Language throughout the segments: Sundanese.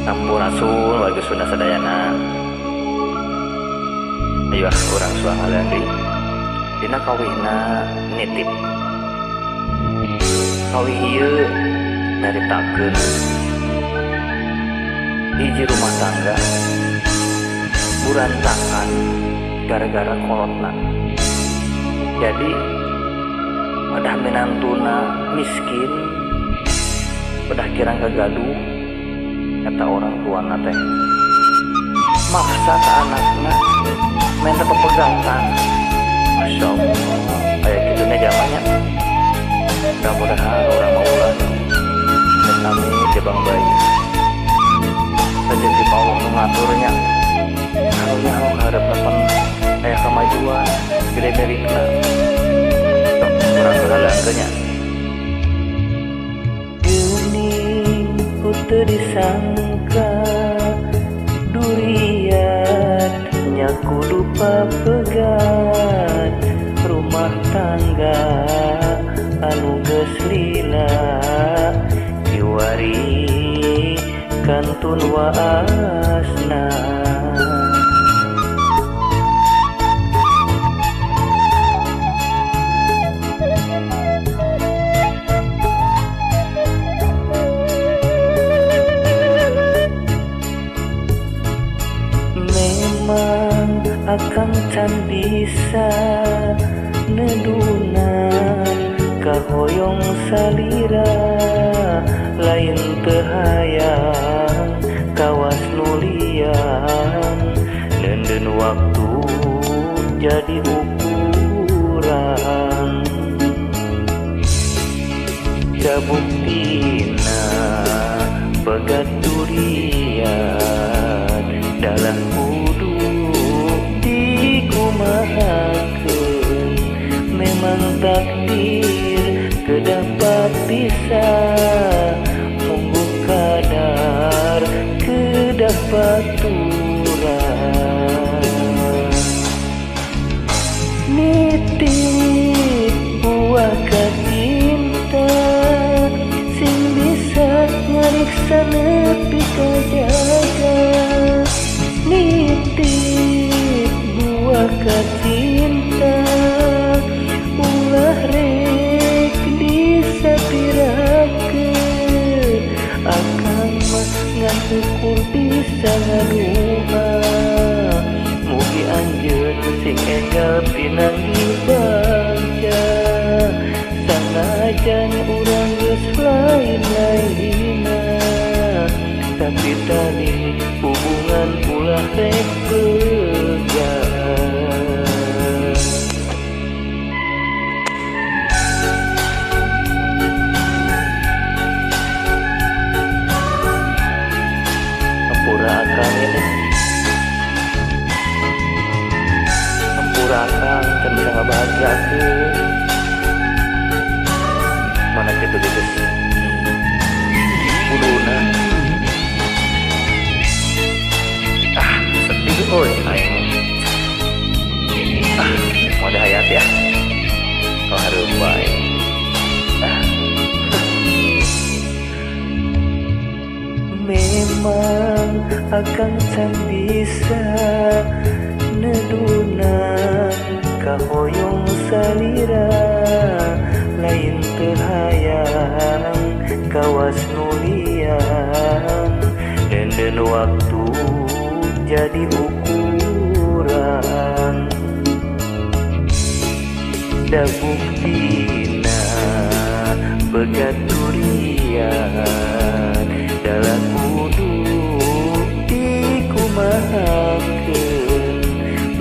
Sampurasun warga Sunda sadayana. Ayo ah urang suang halean deui. Dina kawihna nitip. Kawih ieu nyaritakeun hiji rumah tangga burantakan gara-gara kolotna. Jadi pedah minantuna miskin, pedah kirang kagaduh, kata orang tuana teh maksa ke anakna minta pepegatan. Masya Allah, kayak gitunya zamannya. Mudah-mudahan orang mau ulah dan kami jebang bayi rezeki Allah nu ngaturnya. Karunya Allah hadap depan aya kemajuan gede merikna sok urang kehalangkeunnya. Geuning ku teu disangka duriat nya kudu papegat rumah tangga anu geus lila kiwari kantun waasna. Memang akang can bisa nedunan kahoyong salira, lain teu hayang kawas nulian, neundeun waktu jadi ukuran. Cabuktina pegat durian dalam kudu dikumahakeun, memang takdir kedapat pisah, mungguh kadar kedapat turang. Nitip buah kacinta sing bisa ngariksa nepi ka jaga. Nitip buah kacinta ulah rek disapirakeun, akang mah ngan ukur bisa ngadua. Mugi anjeun sing enggal pinanggih bagja, sanajan urang geus lain-lainna, tapi tali hubungan ulah rek pegat. Hampura akang ini, hampura akang can bisa ngabahagiakeun. Mana kitu geus kuduna. Ah, sedih euy aing. Ah, mau ada hayat ya. Kalau hareup bae. Ah. Memang akang can bisa nedunan kahoyong salira, lain teu hayang kawas nulian, neundeun waktu jadi ukuran. Da buktina pegat durian dalam kudu dikumahakeun,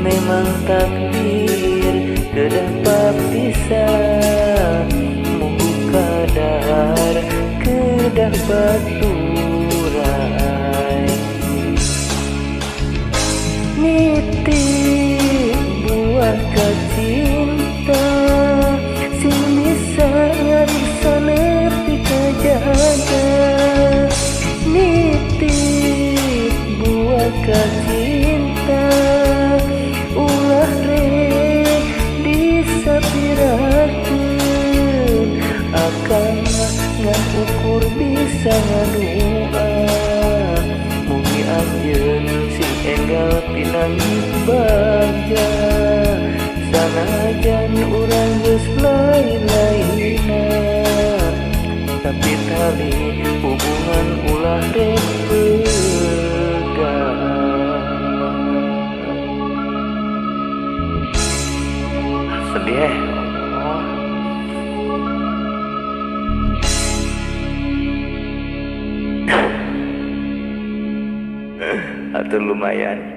memang takdir kedapat pisah, mungguh kadar kedah baturai. Nitip buah kacinta sing bisa ngariksa nepi ka jaga. Nitip buah kacinta ulah rek disapirakeun, akang mah ngan ukur bisa ngadua. Tinggal pinanggih bagja sanajan urang geus lain-lainna tapi tali hubungan ulah rek pegang. Sedih eh. Oh. Atau lumayan.